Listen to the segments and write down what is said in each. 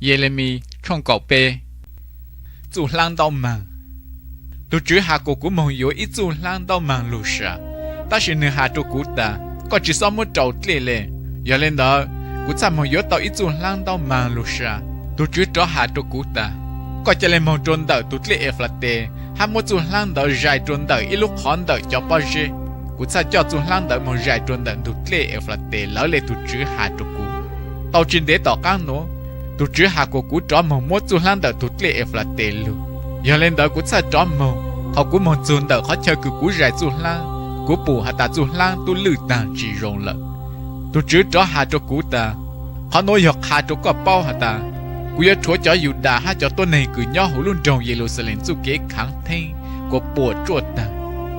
Yelemis tshooj kaum peb. Txuj hlaab ntaub maag. Tug Tswv has kuas kuv moog yuav ib txuj hlaab ntaub maag lug sam, tab sis nwg has rua kuv tas, koj tsi xob muab rau dlej le. Yog le ntawd, kuv txhaj moog yuav tau ib txuj hlaab ntaub maag lug sam. Tug Tswv rov has rua kuv tas, koj ca le moog rua ntawm tug dlej Eflates hab muab txuj hlaab ntawd zais rua ntawm ib lub qhov ntawm cov pob zeb. Kuv txhaj coj txuj hlaab ntawd moog zais rua ntawm ntug dlej Eflates lawv le tug Tswv has rua kuv. Tau tsi ntev tom qaab nuav, tug Tswv has kuas kuv rov moog muab txuj hlaab ntawm tug dlej Eflates lug. Yog le ntawd kuv txhaj rov moog. Thaus kuv moog txug ntawm qhov chaw kws kuv zais txuj hlaab, kuv pum has tas txuj hlaab tub lwj taag tsi zoo lawm. Tug Tswv rov has rua kuv tas, qhov nuav yog qha rua koj paub has tas, kuv yuav rhuav cov Yudas hab cov tuab neeg kws nyob huv lub nroog Yeluxalees txuj kev khaav theeb kuas puam tsuaj taag.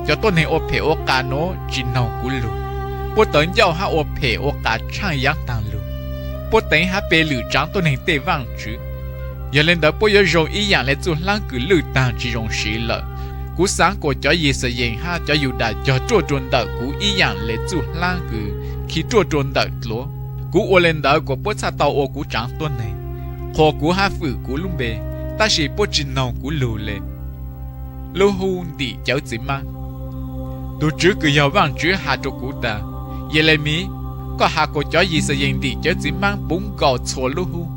Cov tuab neeg ua phem ua qas nuav tsi noog kuv lug, puab tawv ncauj hab ua phem ua qas tshaaj yaav taag lug, puab teev hab pe lwm tsaav tuab neeg tej vaaj tswv. Yog le ntawd puab yuav zoo ib yaam le txuj hlaab kws lwj taag tsi zoo siv lawm. Kuv xaav kuas cov Yixalayees hab cov Yudas cog ruaj rua ntawm kuv ib yaam le txuj hlaab kws khi ruaj rua ntawm dluav. Kuv ua le ntawd kuas puab txhaj tau ua kuv tsaav tuab neeg, qhuas kuv hab fwm kuv lub npe, tab sis puab tsi noog kuv lug le. Lub hub ntim cawv txiv maab. Tug Tswv kws yog Vaajtswv has rua kuv tas, Yelemis, koj has kuas cov Yixalayees ntim cawv txiv maab puv nkaus txhua lub hub.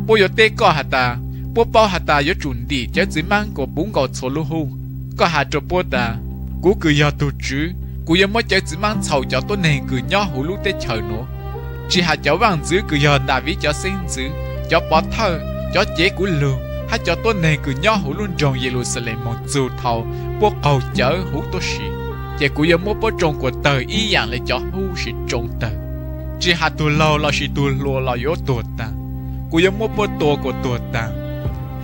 Puab yuav teb koj has tas, puab paub has tas yuav tsum ntim cawv txiv maab kuas puv nkaus txhua lub hub. Koj has rua puab tas, kuv kws yog tug Tswv, kuv yuav muab cawv txiv maab txhaum cov tuab neeg kws nyob huv lub teb chaws nuav, tsi has cov vaaj ntxwv kws yog Daviv cov xeeb ntxwv, cov pov thawj, cov cev kuv lug hab cov tuab neeg kws nyob huv lub nroog Yeluxalees moog txug thaus puab qaug cawv huv tuab si. Ces kuv yuav muab puab tsoo kuas tawg ib yaam le cov hub siv tsoo tawg. Tsi has tug laug lossis tug hluas los yuav tuag taag. Kuv yuav muab puab tua kuas tuag taag,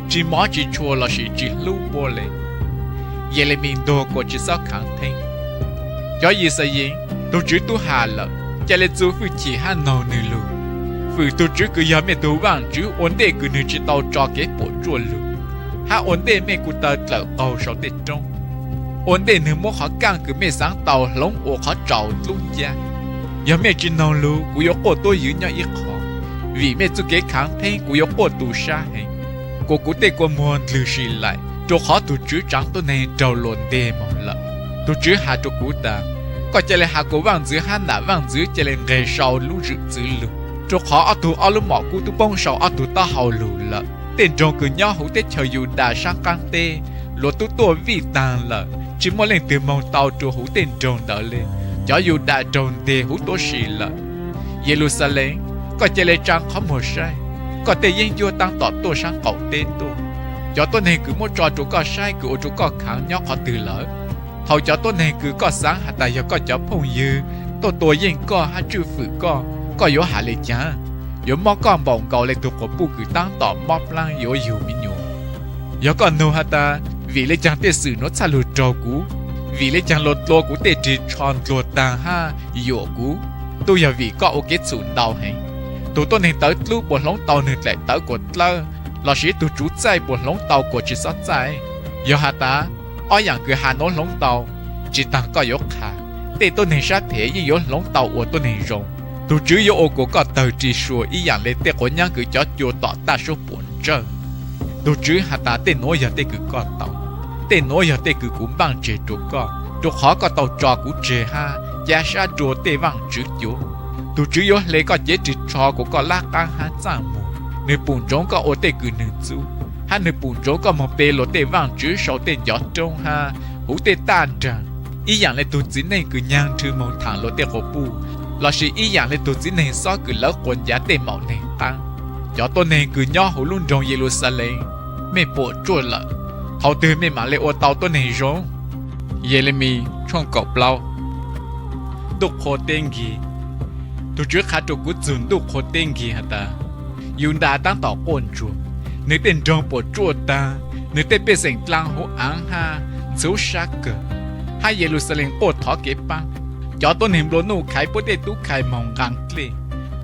tsi mov tsi tshua lossis tsi hlub puab le. Yelemis ntuag kuas tsi xob khaav theeb. Cov Yixalayees, tug Tswv tub has lawm, ca le txu fwj chim hab noog nwg lug. Fwm tug Tswv kws yog mej tug Vaajtswv ua ntej kws nwg tsi tau tso kev puam tsuaj lug, hab ua ntej mej kuj taw dlawm qaug sau tej roob, ua ntej nwg muab qhov kaaj kws mej xaav tau hloov ua qhov tsaus dlub ncab. Yog mej tsi noog lug, kuv yuav quaj tuab ywv nyob ib qho, vim mej txuj kev khaav theeb kuv yuav quaj tu sab heev, kuas kuv tej kua muag ndlwg si laim, rua qhov tug Tswv tsaav tuab neeg raug luas nteg moog lawm. Tug Tswv has rua kuv tas, koj ca le has kuas vaaj ntxwv hab nam vaaj ntxwv ca le nqeg sau lub zwm txwv lug, rua qhov ob tug ob lub mom kub tub poob sau ob tug taub hau lug lawm. Tej nroog kws nyob huv teb chaws Yudas saab qaab teb, luas tub tuaj vij taag lawm, tsi muaj leej twg moog tau rua huv tej nroog ntawd le. Cov Yudas raug nteg huv tuab si lawm. Yeluxalees, koj ca le tsaa qhov muag saib, koj tej yeeb ncuab taab tom tuaj saab qaum teb tuaj. Cov tuab neeg kws muab tso rua koj saib kws ua rua koj khaav nyob qhov twg lawm? Thaus cov tuab neeg kws koj xaav has tas yog koj cov phooj ywg tuaj tua yeej koj hab tswj fwm koj, koj yuav has le caag? Yuav mob koj npaum nkaus le tug quas puj kws taab tom mob plaab yuav yug me nyuam. Yog koj nug has tas, vim le caag tej xwm nuav txhaj lug raug kuv? Vim le caag luas dlua kuv tej rig tsho ndluag taag hab yuam kuv? Tub yog vim koj ua kev txhum ntau heev. Tug tuab neeg tawv dlub puas hloov tau nwg dlaim tawv kuas dlawb, lossis tug tsuv txaij puas hloov tau kuas tsi xob txaij? Yog has tas, ob yaam kws has nuav hloov tau, tsi taag koj yuav qha, tej tuab neeg sab phem yeej yuav hloov tau ua tuab neeg zoo. Tug Tswv yuav ua kuas koj tawg ri sua ib yaam le tej quav nyaab kws cov cua tom taj suab puam ntsawj. Tug Tswv has tas, tej nuav yog tej kws koj tau, tej nuav yog tej kws kuv npaaj tseg rua koj, rua qhov koj tau tso kuv tseg hab ca sab rua tej vaaj tswv cuav. Tug Tswv yuav hle koj cev rig tsho kuas koj lab qaab hab txaaj muag. Nwg pum ntsoov koj ua tej kws nwg txub, hab nwg pum ntsoov koj moog pe luas tej vaaj tswv sau tej ncov roob hab huv tej taj nraag, ib yaam le tug txiv neej kws nyaag nrhw moog thaam luas tej quas puj, lossis ib yaam le tug txiv neeg xob kws lawv quas ncav tej maum neeg qaab. Cov tuab neeg kws nyob huv lub nroog Yeluxalees, mej puam tsuaj lawm. Thaus twg mej maam le ua tau tuab neeg zoo? Yelemis tshooj kaum plaub. Ntuj qhua teb nkig. Tug Tswv qha rua kuv txug ntuj qhua teb nkig has tas, Yudas taab tom quaj ntsuag, nwg tej nroog puam tsuaj taag, nwg tej pej xeem dlaa huv aav hab ntxhuv sab kawg, hab Yeluxalees quaj thov kev paab. Cov tuab neeg nplua nuj khaiv puab tej tub khai moog nqaa dlej.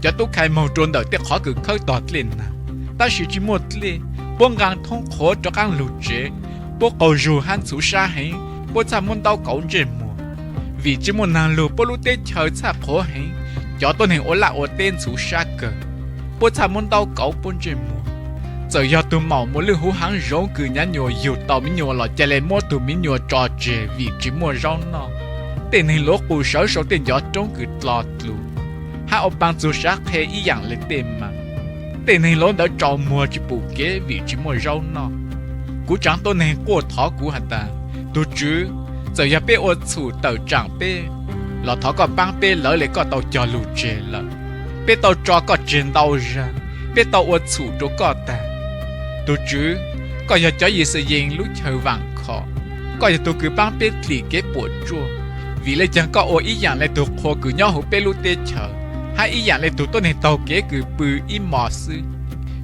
Cov tub khai moog rua ntawm tej qhov kws khawb tog dlej naag, tab sis tsi muaj dlej. Puab nqaa thoob qhuav rov qaab lug tsev. Puab qaug zug hab ntxhuv sab heev, puab txhaj muab ntaub kauv ntsej muag. Vim tsi muaj naag lug puab lub teb chaws txhaj qhuav heev, cov tuab neeg ua laj ua teb ntxhuv sab kawg, puab txhaj muab ntaub kauv puab ntsej muag. Txawm yog tus maum muas lwj huv heev zoov kws nyav nyuas yug tau miv nyuas los ca le muab tug miv nyuas tso tseg vim tsi muaj zaub noj. Tej neeg luav qus sawv sau tej ncov roob kws dlo dlus hab ua paag txug sav qhe ib yaam le tej mas. Tej neeg luav ntawd tsaus muag tsi pum kev vim tsi muaj zaub noj. Kuv tsaav tuab neeg quaj thov kuv has tas, Tug Tswv, txawm yog peb ua txhum tawm tsaam peb, los thov koj paab peb lawv le koj tau cog lug tseg lawm. Peb tau tso koj tseg ntau zag, peb tau ua txhum rua koj taag. Tug Tswv, koj yog cov Yixalayees lub chaw vaam khom, koj yog tug kws paab peb dlim kev puam tsuaj. Vim le caag koj ua ib yaam le tug qhua kws nyob huv peb lub teb chaws, hab ib yaam le tug tuab neeg taug kev kws pw ib mos xwb?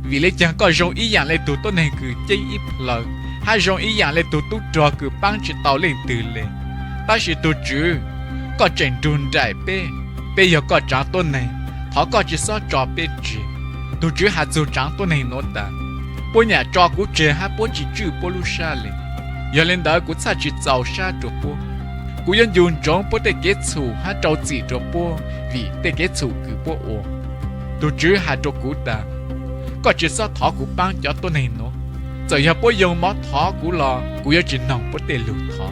Vim le caag koj zoo ib yaam le tug tuab neeg kws ceeb ib plhaw, hab zoo ib yaam le tug tub rog kws paab tsi tau leej twg le? Tab sis tug Tswv, koj tseem nrug nraim peb. Peb yog koj tsaav tuab neeg, thov koj tsi xob tso peb tseg. Tug Tswv has txug tsaav tuab neeg nuav tas, Puab nyam tso kuv tseg hab puab tsi tswj puab lub sab le. Yog le ntawd kuv txhaj tsi txaus sab rua puab. Kuv yuav ncu ntsoov puab tej kev txhum hab rau txim rua puab vim tej kev txhum kws puab ua. Tug Tswv has rua kuv tas, Koj tsi xob thov kuv paab cov tuab neeg nuav. Txawm yog puab yoo mov thov kuv los kuv yuav tsi noog puab tej lug thov.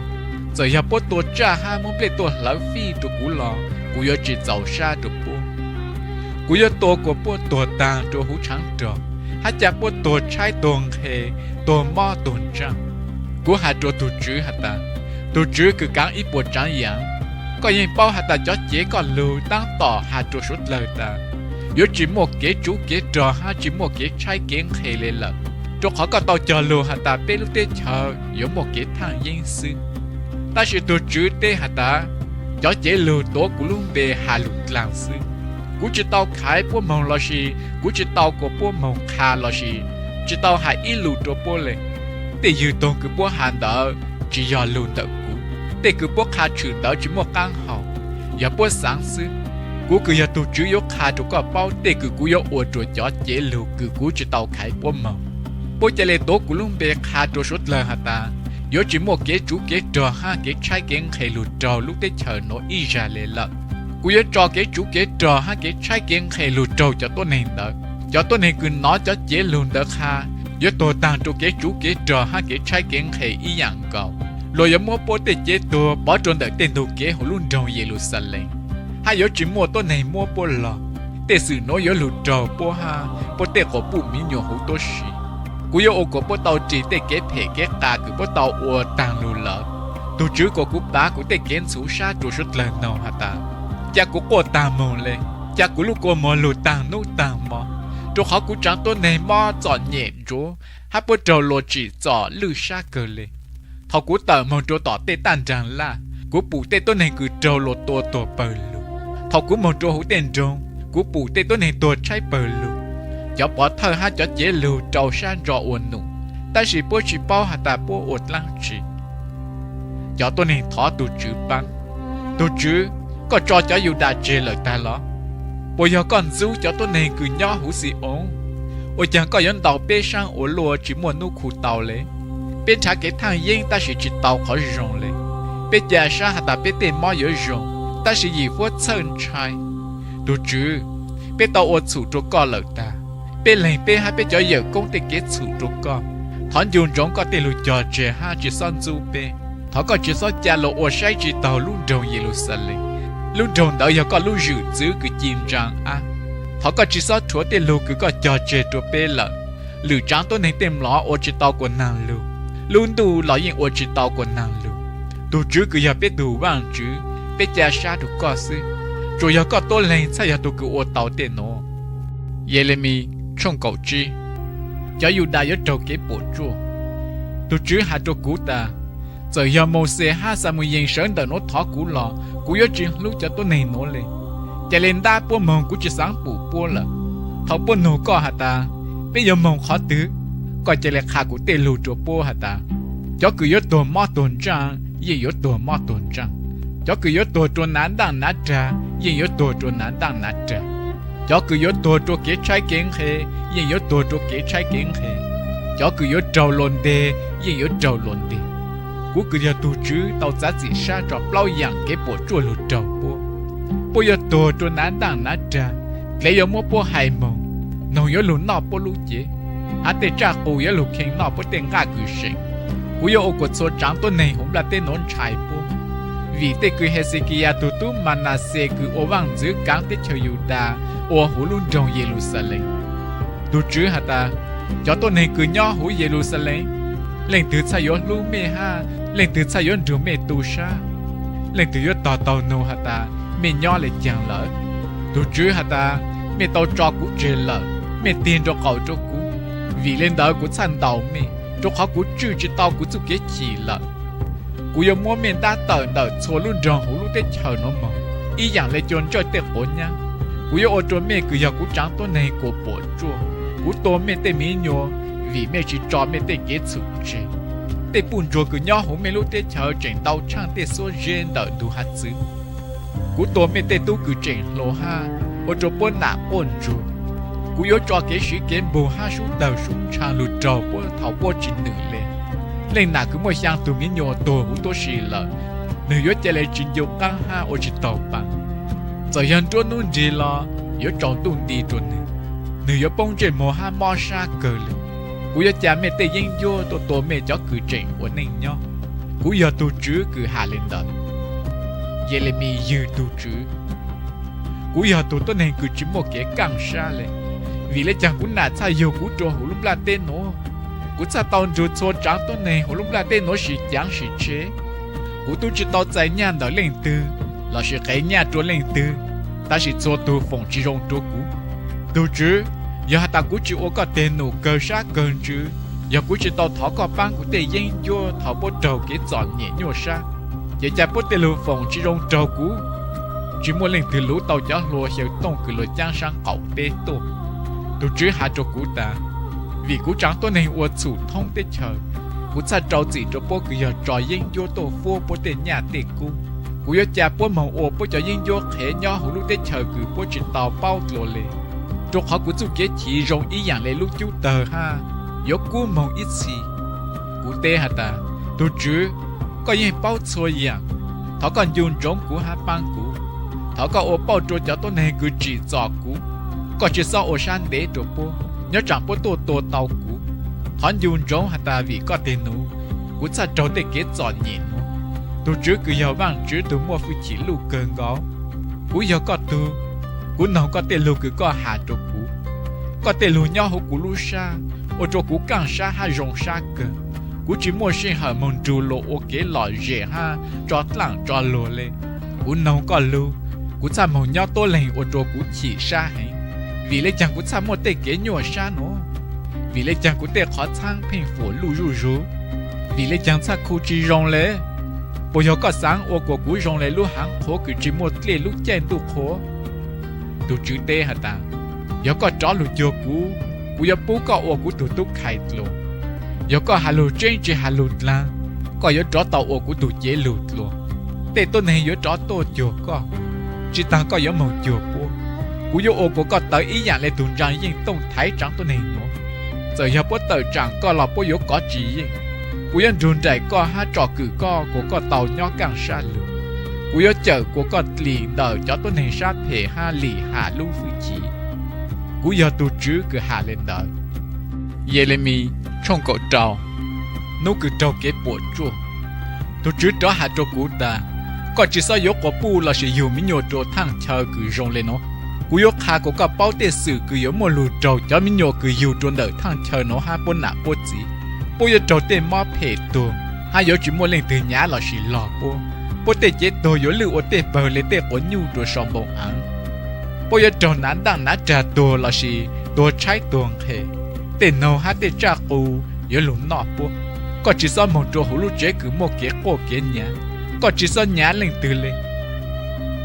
Txawm yog puab tua tsaj hab muab nplej tuaj hlawv fij rua kuv los kuv yuav tsi txaus sab rua puab. Kuv yuav tua kuas puab tuag taag rua huv tshaav rog, hab ca puab tuag tshaib tuag nqhes, tuag mob tuag ntsaaj. Kuv has rua tug Tswv has tas, Tug Tswv kws kaav ib puas tsaav yaav, koj yeej paub has tas cov cev koj lug taab tom has rua suav dlawg tas, yuav tsi muaj kev tsuv kev rog hab tsi muaj kev tshaib kev nqhes le lawm, rua qhov koj tau cog lug has tas peb lub teb chaws yuav muaj kev thaaj yeeb xwb. Tab sis tug Tswv teb has tas, cov cev lug tuav kuv lub npe has lug dlaag xwb. Kuv tsi tau khaiv puab moog lossis kuv tsi tau kuas puab moog qha lossis tsi tau has ib lus rua puab le. Tej ywg toog kws puab has ntawd tsi yog lug ntawm kuv, tej kws puab qha tshwm ntawd tsi muaj qaab hau, yog puab xaav xwb. Kuv kws yog tug Tswv yuav qha rua koj paub tej kws kuv yuav ua rua cov cev lug kws kuv tsi tau khaiv puab moog. Puab ca le tuav kuv lub npe qha rua suav dlawg has tas, yuav tsi muaj kev tsuv kev rog hab kev tshaib kev nqhes lug raug lub teb chaws nuav ib zag le lawm. Kuv yuav tso kev tsuv kev rog hab kev tshaib kev nqhes lug raug cov tuab neeg ntawd. Cov tuab neeg kws nov cov cev lug ntawd qha yuav tuag taag rua kev tsuv kev rog hab kev tshaib kev nqhes ib yaam nkaus. Luag yuav muab puab tej cev tuag pov rua ntawm tej ntug kev huv lub nroog Yeluxalees, hab yuav tsi muaj tuab neeg muab puab lug. Tej xwm nuav yuav lug raug puab hab puab tej quas puj miv nyuas huv tuab si. Kuv yuav ua kuas puab tau ris tej kev phem kev qa kws puab tau ua taag lug lawm. Tug Tswv kuas kuv pav kuv tej kev ntxhuv sab rua suav dlawg noog has tas, ca kuv quaj taag moog le, ca kuv lub kua muag lug taag nub taag mo, rua qhov kuv tsaav tuab neeg mob txom nyem ntsuav hab puab raug luas tsim txom lwj sab kawg le. Thaus kuv tawm moog rua tom tej taj nraag laj, kuv pum tej tuab neeg kws raug luas tua tuag pawg lug. Thaus kuv moog rua huv tej nroog, kuv pum tej tuab neeg tuag tshaib pawg lug. Cov pov thawj hab cov cev lug rau sab ntso ua num, tab sis puab tsi paub has tas puab ua dlaab tsi. Cov tuab neeg thov tug Tswv paab, Tug Tswv, koj tso cov Yudas tseg lawm tag los? Puas yog koj ntxub cov tuab neeg kws nyob huv Xi-oos? Ua caag koj yuav ntaus peb saab ua luaj tsi muaj nub khu tau le? Peb nrhav kev thaaj yeeb tab sis tsi tau qhov zoo le. Peb ca sab has tas peb tej mob yuav zoo, tab sis yim huab txhawj ntshai. Tug Tswv, peb tau ua txhum rua koj lawm tag. Peb leeg peb hab peb cov yawm koob tej kev txhum rua koj. Thov ncu ntsoov koj tej lug cog tseg hab tsi xob ntxub peb. Thov koj tsi xob ca luas ua saib tsi taug lub nroog Yeluxalees, lub nroog ntawd yog koj lub zwm txwv kws ci ntsaa ab. Thov koj tsi xob rhuav tej lug kws koj cog tseg rua peb lawm. Lwm tsaav tuab neeg tej mlov ua tsi tau kuas naag lug, lub ntuj los yeej ua tsi tau kuas naag lug. Tug Tswv kws yog peb tug Vaajtswv, peb ca sab rua koj xwb. Tsuas yog koj tuab leeg txhaj yog tug kws ua tau tej nuav. Yelemis tshooj kaum tsib. Cov Yudas yuav raug kev puam tsuaj. Tug Tswv has rua kuv tas, txawm yog Mauxes hab Xamuyees sawv ntawm nuav thov kuv los kuv yuav tsi hlub cov tuab neeg nuav le. Ca le ntab puab moog kuv tsi xaav pum puab lawm. Thaus puab nug koj has tas, peb yuav moog qhov twg? Koj ca le qha kuv tej lug rua puab has tas, cov kws yuav tuag mob tuag ntsaaj yeej yuav tuag mob tuag ntsaaj. Cov kws yuav tuag rua nav ntaaj nav rag yeej yuav tuag rua nav ntaaj nav rag. Cov kws yuav tuag rua kev tshaib kev nqhe yeej yuav tuag rua kev tshaib kev nqhe. Cov kws yuav raug luas nteg yeej yuav raug luas nteg. Kuv kws yog tug Tswv tau txav txim sab tso plaub yaam kev puam tsuaj lug raug puab. Puab yuav tuag rua nav ntaaj nav rag, dlev yuav muab puab hais moog, noog yuav lug noj puab lub cev. hab tej tsaj qus yuav lug khee noj puab tej nqaj kws seem. Kuv yuav ua kuas txhua tsaav tuab neeg huv nplaj teb nuav ntshai puab, vim tej kws Hexekiyas tug tub Manaxes kws ua vaaj ntxwv kaav teb chaws Yudas ua huv lub nroog Yeluxalees. Tug Tswv has tas, cov tuab neeg kws nyob huv Yeluxalees, leej twg txhaj yuav hlub mej hab leej twg txhaj yuav nrug mej tu sab? Leej twg yuav tog taug nug has tas, mej nyob le caag lawm? Tug Tswv has tas, mej tau tso kuv tseg lawm, mej tig nraum qaum rua kuv, vim le ntawd kuv txhaj ntaus mej, rua qhov kuv tswj tsi tau kuv txuj kev chim lawm. Kuv yuav muab mej ntab tawm ntawm txhua lub nroog huv lub teb chaws nuav moog, ib yaam le cua ntsawj tej quav nyab. Kuv yuav ua rua mej kws yog kuv tsaav tuab neeg kuas puam tsuaj. Kuv tua mej tej miv nyuas, vim mej tsi tso mej tej kev txhum tseg. Tej puj ntsuag kws nyob huv mej lub teb chaws tseem ntau tshaaj tej xuab zeb ntawm ntug hav txwv. Kuv tua mej tej tub kws tseem hluas hab ua rua puab nam quaj ntsuag. Kuv yuav tso kev siv kev npug hab sub tawg sub ntshaav lug raug puab thaus puab tsi nwm le. Leej nam kws muaj xyaa tug miv nyuas tuag huv tuab si lawm, nwg yuav ca le tsi ncu qaab hab ua tsi taug paa. Txawm yog nruab nub nrig los yuav tsaus ntuj nti rua nwg, nwg yuav poob ntsej muag hab mob sab kawg le. Kuv yuav ca mej tej yeeb ncuab tuaj tua mej cov kws tseem ua neej nyob. Kuv yog tug Tswv kws has le ntawd. Yelemis ywg tug Tswv. Kuv yog tug tuab neeg kws tsi muaj kev kaaj sab le, vim le caag kuv nam txhaj yug kuv rua huv lub nplaj teb nuav? Kuv txhaj tau nrug txhua tsaav tuab neeg huv lub nplaj teb nuav sim caav sim tshev. Kuv tub tsi tau txais nyaj ntawm leej twg lossis qev nyaj rua leej twg, tab sis txhua tug foom tsi zoo rua kuv. Tug Tswv, yog has tas kuv tsi ua koj teg num kawg sab kawg ntsws, yog kuv tsi tau thov koj paab kuv tej yeeb ncuab thaus puab raug kev txom nyem nyuaj sab, ces ca puab tej lug foom tsi zoo raug kuv. Tsi muaj leej twg luv tau cov hlua xyaw tooj kws luag caab saab qaum teb tuaj. Tug Tswv has rua kuv tas, vim kuv tsaav tuab neeg ua txhum thoob teb chaws, kuv txhaj rau txim rua puab kws yog tso yeeb ncuab tuaj fuab puab tej nyaj tej kub. Kuv yuav ca puab moog ua puab cov yeeb ncuab qhev nyob huv lub teb chaws kws puab tsi tau paub dlua le, rua qhov kuv txuj kev chim zoo ib yaam le lub cub tawg hab yuav kub moog ib txhis. Kuv teb has tas, tug Tswv, koj yeej paub txhua yaam. Thov koj ncu ntsoov kuv hab paab kuv. Thov koj ua pauj rua cov tuab neeg kws tsim txom kuv. Koj tsi xob ua sab ntev rua puab, nyob tsaam puab tuaj tua tau kuv. Thov ncu ntsoov has tas vim koj teg num, kuv txhaj raug tej kev txom nyem nuav. Tug Tswv kws yog Vaajtswv tug muaj fwj chim luj kawg nkaus, kuv yog koj tug. Kuv noog koj tej lug kws koj has rua kuv. Koj tej lug nyob huv kuv lub sab, ua rua kuv kaaj sab hab zoo sab kawg. Kuv tsi muaj sij hawm moog nrug luas ua kev lom zem hab tso dlaaj tso luag le. Kuv noog koj lug, kuv txhaj moog nyob tuab leeg ua rua kuv chim sab heev. Vim le caag kuv txhaj muaj tej kev nyuaj sab nuav? Vim le caag kuv tej qhov txhaab pheej fuam luj zuj zug? Vim le caag txhaj khu tsi zoo le? Puas yog koj xaav ua kuas kuv zoo le lub haav qhuav kws tsi muaj dlej lub caij ntuj qhuav? Tug Tswv teb has tas, yog koj rov lug cuag kuv, kuv yuav pub koj ua kuv tug tub khai dlua. Yog koj has lug tseeb tsi has lug dlaag, koj yuav rov tau ua kuv tug cev lug dlua. Tej tuab neeg yuav rov tuaj cuag koj, tsi taag koj yuav moog cuag puab. Kuv yuav ua kuas koj tawv ib yaam le tug ntsaa yeej tooj thaiv tsaav tuab neeg nuav. Txawm yog puab tawm tsaam koj los puab yuav kov tsi yeej. Kuv yuav nrug nraim koj hab tsom kwm koj kuas koj tau nyob kaaj sab lug. Kuv yuav cawm kuas koj dlim ntawm cov tuab neeg sab phem hab lim ham lub fwj chim. Kuv yog tug Tswv kws has le ntawd. Yelemis tshooj kaum rau. Nub kws raug kev puam tsuaj. Tug Tswv rov has rua kuv tas, koj tsi xob yuav quas puj lossis yug miv nyuas rua thaaj chaw kws zoo le nuav. Kuv yuav qha kuas koj paub tej xwm kws yuav muaj lug raug cov miv nyuas kws yug rua ntawm thaaj chaw nuav hab puab nam puab txiv. Puab yuav raug tej mob phem tuag, hab yuav tsi muaj leej twg nyav lossis log puab. Puab tej cev tuag yuav lwj ua tej pawg le tej quav nyuj rua sau npoo aav. Puab yuav raug nav ntaaj nav rag tuag lossis tuag tshaib tuag nqhes. Tej noog hab tej tsaj qus yuav lug noj puab. Koj tsi xob moog rua huv lub tsev kws muaj kev quaj kev nyav. Koj tsi xob nyav leej twg le.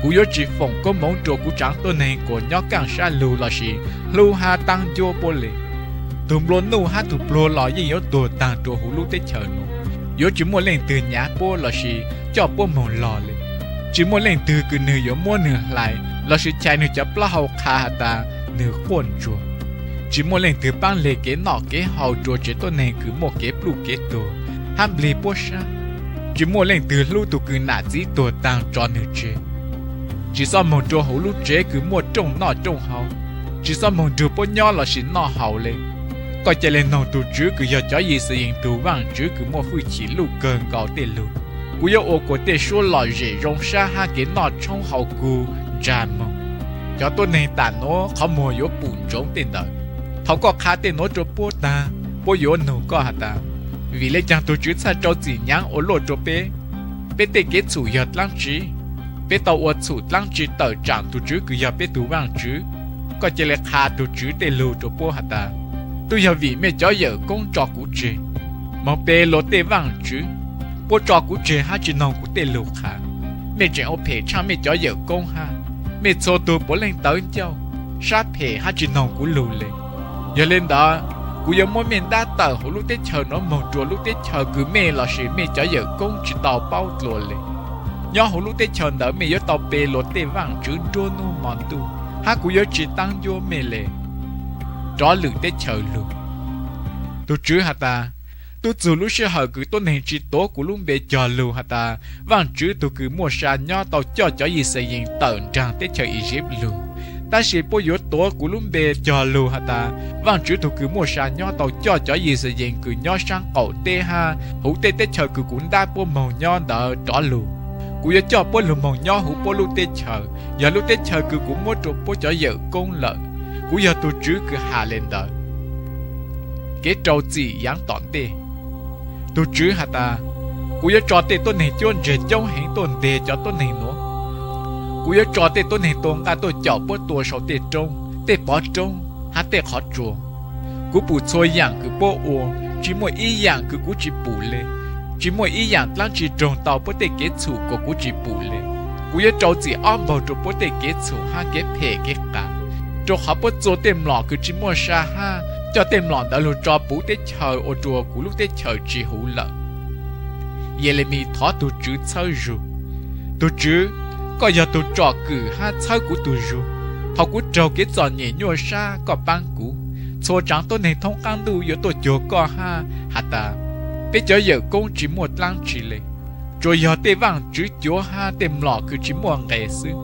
Kuv yuav tsi foom koob moov rua kuv tsaav tuab neeg kuas nyob kaaj sab lug lossis hlub hab taab ncuab puab le. Tug nplua nuj hab tug pluag los yeej yuav tuag taag rua huv lub teb chaws nuav. Yuav tsi muaj leej twg nyav puab lossis coj puab moog log le. Tsi muaj leej twg kws nwg yuav muab nwg hlais lossis chais nwg cov plaub hau qha has tas nwg quaj ntsuag. Tsi muaj leej twg paab leg kev noj kev haus rua tsev tuab neeg kws muaj kev pluj kev tuag hab nplig puab sab. Tsi muaj leej twg hlub tug kws nam txiv tuag taag tso nwg tseg. Tsi xob moog rua huv lub tsev kws muaj rooj noj rooj haus. Tsi xob moog nrug puab nyob lossis noj haus le. Koj cia li noog tus TSWV kws yog cov Yixalayees tug Vaajtswv kws muaj fwj chim luj kawg nkaus tej lug. Kuv yuav ua kuas tej suab lom zem zoo sab hab kev noj tshoob hau kug ntsag moog. Cov tuab neeg tam nuav qhov muag yuav pum ntsoov tej ntawd. Thaus koj qha tej nuav rua puab taag, puab yuav nug koj has tas, Vim le caag tug TSWV txhaj rua txim nyaav ua luaj rua peb? Peb tej kev txhum yog dlaab tsi? Peb tau ua txhum dlaab tsi tawm tsaam tug TSWV kws yog peb tug Vaajtswv? Koj cia li qha tug TSWV tej lug rua puab has tas, Tub yog vim mej cov yawm koob tso kuv tseg, moog pe luas tej vaaj tswv. Puab tso kuv tseg hab tsi noog kuv tej lug qha. Mej tseem ua phem tshaaj mej cov yawm koob hab. Mej txhua tug puav leej tawv ncauj, sab phem hab tsi noog kuv lug le. Yog le ntawd, kuv yuav muab mej ntab tawm huv lub teb chaws nuav moog rua lub teb chaws kws mej lossis mej cov yawm koob tsi tau paub dlua le. Nyob huv lub teb chaws ntawd mej yuav tau pe luas tej vaaj tswv nruab nub mo ntuj, hab kuv yuav tsi taab ncuab mej le. Rov lwm teb chaws lug. Tug TSWV has tas, Tub txug lub sij hawm kws tuab neeg tsi tuav kuv lub npe cog lug has tas Vaajtswv tug kws muaj sa nyob tau coj cov Yixalayees tawm nraag teb chaws Iziv lug, tab sis puab yuav tuav kuv lub npe cog lug has tas Vaajtswv tug kws muaj sa nyob tau coj cov Yixalayees kws nyob saab qaum teb hab huv tej teb chaws kws kuv ntab puab moog nyob ntawd rov lug. Kuv yuav coj puab lug moog nyob huv puab lub teb chaws, yog lub teb chaws kws kuv muab rua puab cov yawm koob lawm. Kuv yog tug TSWV kws has le ntawd. Kev rau txim yaav tom ntej. Tug TSWV has tas, Kuv yuav tso tej tuab neeg cuab ntseeg coob heev tuaj nteg cov tuab neeg nuav. Kuv yuav tso tej tuab neeg tua nqaj tuaj caum puab tua sau tej roob, tej pov roob hab tej qhov tsua. Kuv pum txhua yaam kws puab ua, tsi muaj ib yaam kws kuv tsi pum le. Tsi muaj ib yaam dlaab tsi raug tau puab tej kev txhum kuas kuv tsi pum le. Kuv yuav rau txim ob npaug rua puab tej kev txhum hab kev phem kev qas, rua qhov puab txua tej mlom kws tsi muaj sa hab coj tej mlom ntawd lug tso puv teb chaws ua rua kuv lub teb chaws tsi huv lawm. Yelemis thov tug TSWV txhawb zug. Tug TSWV, koj yog tug tsom kwm hab txhawb kuv tug zug. Thaus kuv raug kev txom nyem nyuaj sab koj paab kuv. Txhua tsaav tuab neeg thoob qaab ntuj yuav tuaj cuag koj hab has tas, Peb cov yawm koob tsi muaj dlaab tsi le, tsuas yog tej vaaj tswv cuav hab tej mlom kws tsi muaj nqe xwb.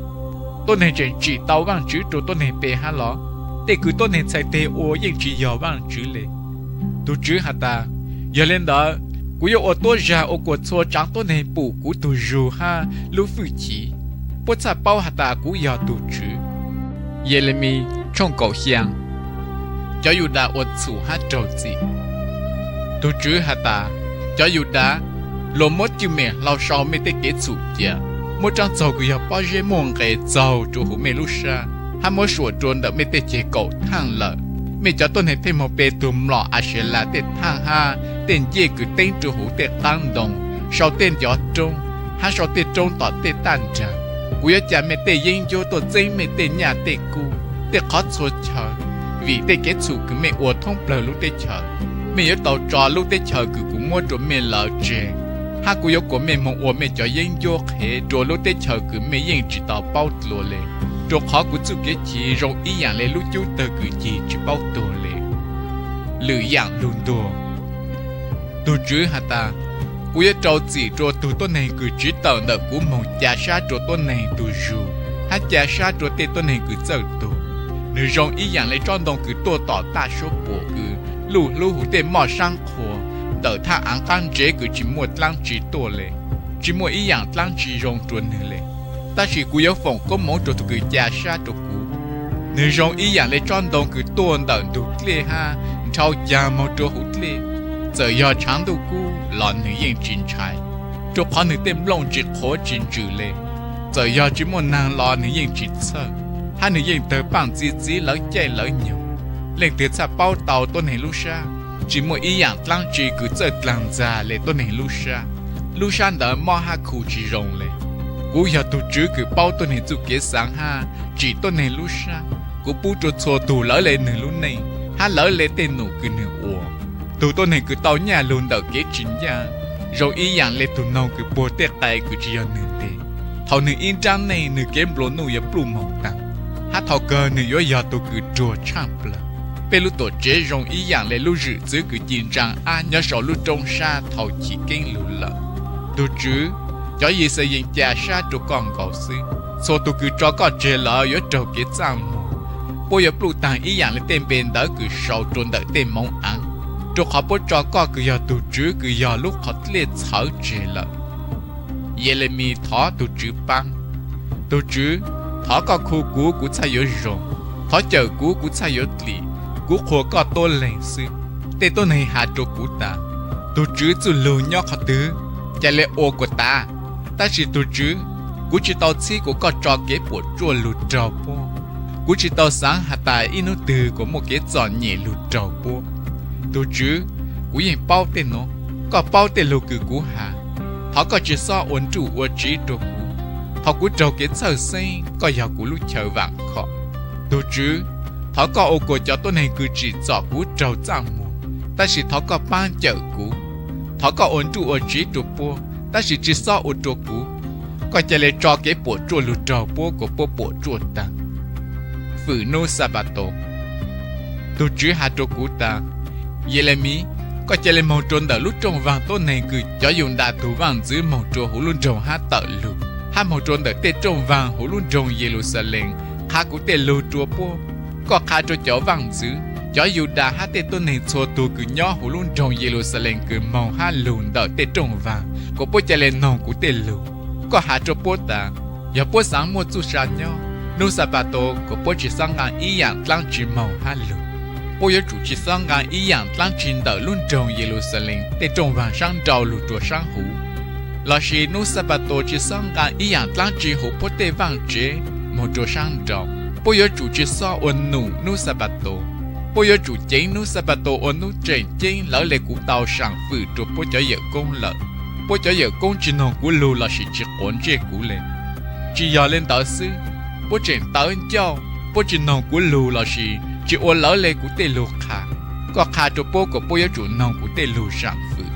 Tuab neeg tseem tsim tau vaaj tswv rua tuab neeg pe hab los? Tej kws tuab neeg txhais teg ua yeej tsi yog vaaj tswv le. Tug TSWV has tas, Yog le ntawd, kuv yuav ua tuab zag ua kuas txhua tsaav tuab neeg pum kuv tug zug hab lub fwj chim, puab txhaj paub has tas kuv yog tug TSWV. Yelemis tshooj kaum xyaa. Cov Yudas ua txhum hab raug txim. Tug TSWV has tas, Cov Yudas, luas muab cwj mem hlau sau mej tej kev txhum cia, muab tsaab txaug kws yog pob zeb muaj nqe txaug rua huv mej lub sab, hab muab suam rua ntawm mej tej ceg kaum thaaj lawm. Mej cov tuab neeg pheej moog pe tug mlom Aselas tej thaaj hab tej ncej kws teeb rua huv tej qaab ntoo, sau tej ncov roob, hab sau tej roob tom tej taj nraag. Kuv yuav ca mej tej yeeb ncuab tuaj txeeb mej tej nyaj tej kub, tej qhov txhua chaw. Vim tej kev txhum kws mej ua thoob plawg lub teb chaws, mej yuav tau tso lub teb chaws kws kuv muab rua mej lawm tseg, hab kuv yuav kuas mej moog ua mej cov yeeb ncuab qhev rua lub teb chaws kws mej yeej tsi tau paub dlua le, rua qhov kuv txuj kev cim zoo ib yaam le lub cub tawg kws cig tsi paub tuag le. Lwm yaam lug ntuag. Tug TSWV has tas, Kuv yuav rau txim rua tug tuab neeg kws tsiv tawm ntawm kuv moog ca sab rua tuab neeg tug zug, hab ca sab rua tej tuab neeg kws txawj tuag. Nwg zoo ib yaam le tsob ntoo kws tuaj tom taj suab puam kws luj hlub huv tej moj saab qhua, ntawm thaj aav qaab ntsev kws tsi muaj dlaab tsi tuaj le. Tsi muaj ib yaam dlaab tsi zoo rua nwg le. Tab sis kuv yuav foom koob moov rua tug kws ca sab rua kuv. Nwg zoo ib yaam le tsob ntoo kws tuaj ntawm ntug dlej hab nrhau caag moog rua huv dlej. Txawm yog tshaav ntuj kub los nwg yeej tsi ntshai, rua qhov nwg tej nplooj tsi qhuav tsi ntsws le. Txawm yog tsi muaj naag los nwg yeej tsi txhawj, hab nwg yeej tawg paaj txi txiv lawv caij lawv nyoog. Leej twg txhaj paub tau tuab neeg lub sab? Tsi muaj ib yaam dlaab tsi kws txawj dlaag ntxag le tuab neeg lub sab. Lub sab ntawd mob hab khu tsi zoo le. Kuv yog tug TSWV kws paub tuab neeg txuj kev xaav hab tsim tuab neeg lub sab. Kuv pub rua txhua tug lawv le nwg lub neej hab lawv le tej num kws nwg ua. Tug tuab neeg kws tau nyaj lug ntawm kev tsi ncaj zoo ib yaam le tug noog kws puag tej qai kws tsi yog nwg nteg. Thaus nwg ib nraab neej nwg kev nplua nuj yuav pluj moog taag, hab thaus kawg nwg yuav yog tug kws ruag tshaaj plawg. Peb lub tuam tsev zoo ib yaam le lub zwm txwv kws ci ntsaa ab nyob sau lub roob sab thaus chiv keeb lug lawm. Tug TSWV, cov Yixalayees ca sab rua koj nkaus xwb. Txhua tug kws tso koj tseg lawm yuav raug kev txaj muag. puab yuav pluj taag ib yaam le tej npe ntawv kws sau rua ntawm tej moov aav, rua qhov puab tso koj kws yog tug Tswv kws yog lub qhov dlej txhawv tseg lawm. Yelemis thov tug Tswv paab: Tug Tswv, thov koj khu kuv, kuv txhaj yuav zoo. Thov cawm kuv, kuv txhaj yuav dlim. Kuv qhuas koj tuab leeg xwb. Tej tuab neeg has rua kuv tas, Tug Tswv txuj lug nyob qhov twg? Ca le ua kuas tav. Tab sis tug Tswv, kuv tsi tau txhib kuas koj tso kev puam tsuaj lug raug puab. Kuv tsi tau xaav has tas ib nub twg kuas muaj kev txom nyem lug raug puab. Tug Tswv, kuv yeej paub tej nuav, koj paub tej lug kws kuv has. Thov koj tsi xob ua nruj ua tsiv rua kuv. Thaus kuv raug kev txhawj xeeb, koj yog kuv lub chaw vaam khom. Tug Tswv, thov koj ua kuas cov tuab neeg kws tsim txom kuv raug txaj muag, tab sis thov koj paab cawm kuv. Thov koj ua nruj ua tsiv rua puab, tab sis tsi xob ua rua kuv. Koj ca le tso kev puam tsuaj lug raug puab kuas puab puam tsuaj taag. Fwm nub Xapatos. Tug Tswv has rua kuv tas, Yelemis, koj ca le moog rua ntawm lub rooj vaag tuab neeg kws cov Yudas tug vaaj ntxwv moog rua huv lub nroog hab tawm lug, hab moog rua ntawm tej rooj vaag huv lub nroog Yeluxalees qha kuv tej lug rua puab. Koj qha rua cov vaaj ntxwv, cov Yudas hab tej tuab neeg txhua tug kws nyob huv lub nroog Yeluxalees kws moog hab lug ntawm tej rooj vaag kuas puab ca le noog kuv tej lug. Koj has rua puab tas, yog puab xaav muaj txuj sa nyob, nub Xapatos kuas puab tsi xob nqaa ib yaam dlaab tsi moog hab lug. Puab yuav tsum tsi xob nqaa ib yaam dlaab tsi ntawm lub nroog Yeluxalees tej rooj vaag saab nrau lug rua saab huv, lossis nub Xapatos tsi xob nqaa ib yaam dlaab tsi huv puab tej vaaj tsev moog rua saab nrau. Puab yuav tsum tsi xob ua num nub Xapatos. Puab yuav tsum ceev nub Xapatos ua nub tseem ceeb lawv le kuv tau saam fwm rua puab cov yawm koob lawm. Puab cov yawm koob tsi noog kuv lug lossis tsi quav ntsej kuv le. Tsi yog le ntawd xwb, puab tseem tawv ncauj, puab tsi noog kuv lug lossis tsi ua lawv le kuv tej lug qha. Koj qha rua puab kuas puab yuav tsum noog kuv tej lug saam fwm.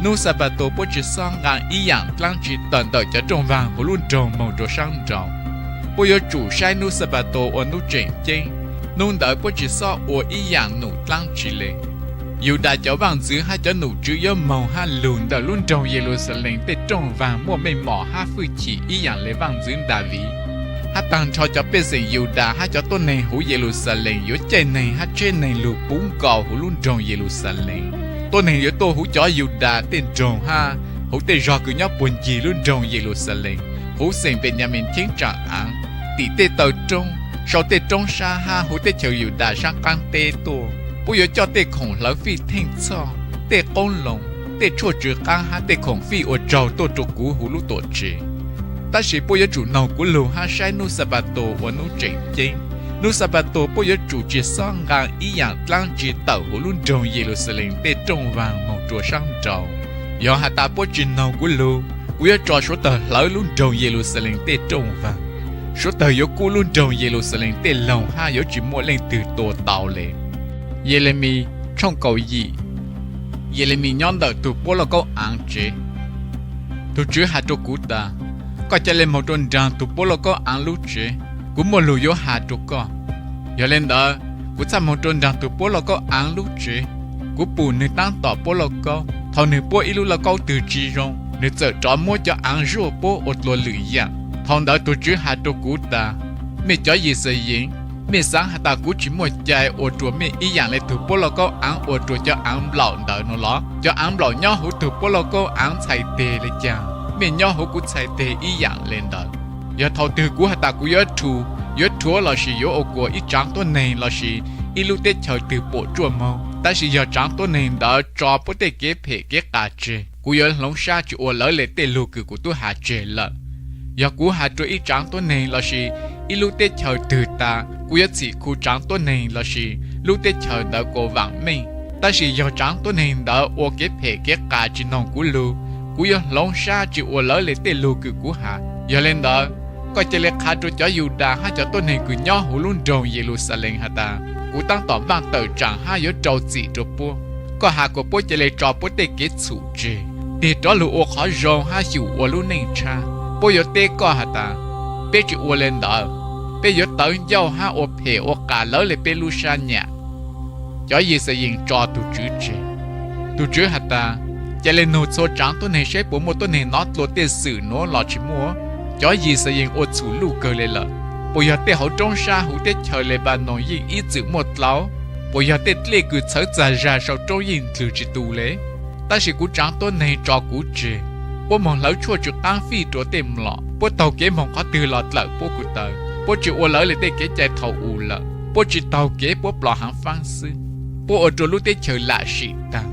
Nub Xapatos puab tsi xob nqaa ib yaam dlaab tsi tawm ntawm cov rooj vaag huv lub nroog moog rua saab nrau. Puab yuav tsum saib nub Xapatos ua nub tseem ceeb, nub ntawd puab tsi xob ua ib yaam num dlaab tsi le. Yudas cov vaaj ntxwv hab cov num tswv yuav moog hab lug ntawm lub nroog Yeluxalees tej rooj vaag muaj meej mom hab fwj chim ib yaam le vaaj ntxwv Daviv, hab taag nrho cov pej xeem Yudas hab cov tuab neeg huv Yeluxalees yuav caij neeg hab tsheb neeg lug puv nkaus huv lub nroog Yeluxalees. Tuab neeg yuav tuaj huv cov Yudas tej nroog hab huv tej zog kws nyob puag ncig lub nroog Yeluxalees, huv xeem Npeyamees cheeb tsam aav, tim tej taw roob, sau tej roob sab hab huv teb chaws Yudas saab qaab teb tuaj. Puab yuav coj tej khoom hlawv fij theej txhoj, tej qoob loo, tej tshuaj tsw qaab hab tej khoom fij ua tsaug tuaj rua kuv huv lub tuam tsev. Tab sis puab yuav tsum noog kuv lug hab saib nub Xapatos ua nub tseem ceeb. Nub Xapatos puab yuav tsum tsi xob nqaa ib yaam dlaab tsi tawm huv lub nroog Yeluxalees tej rooj vaag moog rua saab nrau. Yog has tas puab tsi noog kuv lug, kuv yuav tso suav tawg hlawv lub nroog Yeluxalees tej rooj vaag. Suav tawg yuav kub lub nroog Yeluxalees tej loog hab yuav tsi muaj leej twg tua tau le. Yelemis tshooj kaum yim. Yelemis nyob ntawm tug puab lauj kaub aav tsev. Tug Tswv has rua kuv tas, koj ca le moog rua nraag tug puab lauj kaub aav lub tsev. Kuv muaj lug yuav has rua koj. Yog le ntawd, kuv txhaj moog rua nraag tug puab lauj kaub aav lub tsev. Kuv pum nwg taab tom puab lauj kaub. Thaus nwg puab ib lub lauj kaub twg tsi zoo, nwg txawm rov muab cov aav zuaj puab ua dlua lwm yaam. Thaus ntawd tug Tswv has rua kuv tas, mej cov Yixalayees, mej xaav has tas kuv tsi muaj cai ua rua mej ib yaam le tug puab lauj kaub aav ua rua cov aav nplaum ntawd nuav los? Cov aav nplaum nyob huv tug puab lauj kaub aav txhais teg le caag, mej nyob huv kuv txhais teg ib yaam le ntawd. Yog thaus twg kuv has tas kuv yuav rhu, yuav rhuav lossis yuav ua kuas ib tsaav tuab neeg lossis ib lub teb chaws twg puam tsuaj moog, tab sis yog tsaav tuab neeg ntawd tso puab tej kev phem kev qas tseg, kuv yuav hloov sab tsi ua lawv le tej lug kws kuv tub has tseg lawm. Yog kuv has rua ib tsaav tuab neeg lossis ib lub teb chaws twg tas, kuv yuav txhim khu tsaav tuab neeg lossis lub teb chaws ntawd kuas vaam meej. Tab sis yog tsaav tuab neeg ntawd ua kev phem kev qas tsi noog kuv lug, kuv yuav hloov sab tsi ua lawv le tej lug kws kuv has. Yog le ntawd, koj ca le qha rua cov Yudas hab cov tuab neeg kws nyob huv lub nroog Yeluxalees has tas, kuv taab tom vaaj tawm tsaam hab yuav rau txim rua puab. Koj has kuas puab ca le tso puab tej kev txhum tseg, tig rov lug ua qhov zoo hab xyum ua lub neej tshab. Puab yuav teb koj has tas, peb tsi ua le ntawd, peb yuav tawv ncauj hab ua phem ua qas lawv le peb lub sab nyam. Cov Yixalayees tso tug Tswv tseg. Tug Tswv has tas, ca le nug txhua tsaav tuab neeg saib puas muaj tuab neeg nov dlua tej xwm nuav los tsi muaj. Cov Yixalayees ua txhum luj kawg le lawm. Puas yog tej hauv roob sab huv teb chaws Lepanoo yeej ib txwm muaj dlauv? Puas yog tej dlej kws txhawv txag zag saum roob yeej dlhws tsis tu le? Tab sis kuv tsaav tuab neeg tso kuv tseg. Puab moog hlawv tshuaj tsw qaab fij rua tej mlom. Puab taug kev moog qhov twg los dlawm puab kuv taw. Puab tsi ua lawv le tej kev cai thaum u lawm. Puab tsi taug kev puab plom haav faab xwb. Puab ua rua lub teb chaws lam sim taag.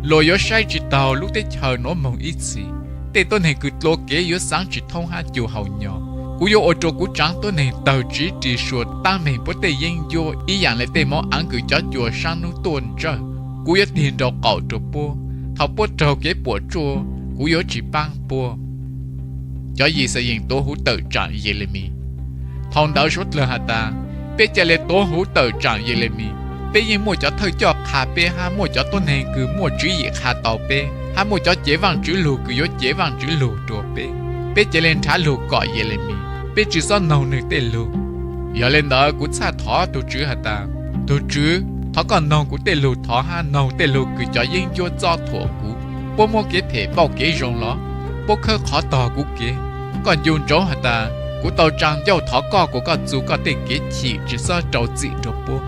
Luas yuav saib tsi taug lub teb chaws nuav moog ib txhis. Tej tuab neeg kws dlua kev yuav xaav tsi thoob hab cuag hau nyo. Kuv yuav ua rua kuv tsaav tuab neeg tawg tsiv ris sua taab meeg puab tej yeeb ncuab ib yaam le tej moob aav kws cov cua saab nub tuaj ntsawj. Kuv yuav tig nrau qaum rua puab. Thaum puab raug kev puam tsuaj, kuv yuav tsi paab puab. Cov Yixalayees tuav huv tawm tsaam Yelemis. Thaum ntawd suav dlawg has tas, Peb ca le tuav huv tawm tsaam Yelemis. Peb yeej muaj cov thawj coj qha peb hab muaj cov tuab neeg kws muaj tswv yim qha tau peb hab muaj cov cev Vaajtswv lug kws yuav cev Vaajtswv lug rua peb. Peb ca le nrhav lug kom Yelemis, peb tsi xob noog nwg tej lug. Yog le ntawd kuv txhaj thov tug Tswv has tas, Tug Tswv, thov koj noog kuv tej lug thov hab noog tej lug kws cov yeeb ncuab txob thuam kuv. Puab muab kev phem pauj kev zoo los? Puab khawb qhov tog kuv kev. Koj ncu ntsoov has tas, kuv tau tsaa ncauj thov koj kuas koj txu koj tej kev chim tsi xob rau txim rua puab.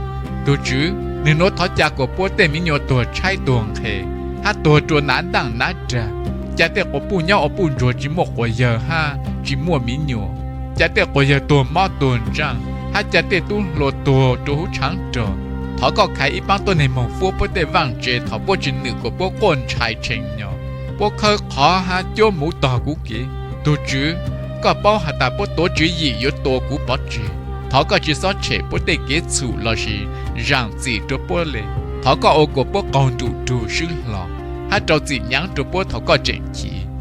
Tug Tswv, nwg nuav thov ca kuas puab tej miv nyuas tuag tshaib tuag nqhes hab tuag rua nav ntaaj nav rag, ca tej quas puj nyob ua puj ntsuag tsi muaj quas yawg hab tsi muaj miv nyuas, ca tej quas yawg tuag mob tuag ntsaaj hab ca tej tub hluas tuag rua huv tshaav rog. Thov koj khaiv ib paab tuab neeg moog fuab puab tej vaaj tse thaum puab tsi nwm kuas puab quaj ntshai tshee nyo. Puab khawb qhov hab cuab muv tog kuv kev. Tug Tswv, koj paub has tas puab tuav tswv yim yuav tua kuv pov tseg. Thov koj tsi xob tshem puab tej kev txhum lossis zaam txim rua puab le. Thov koj ua kuas puab qaug nrum rug swb hlo hab rau txim nyaav rua puab thaum koj tseem chiv.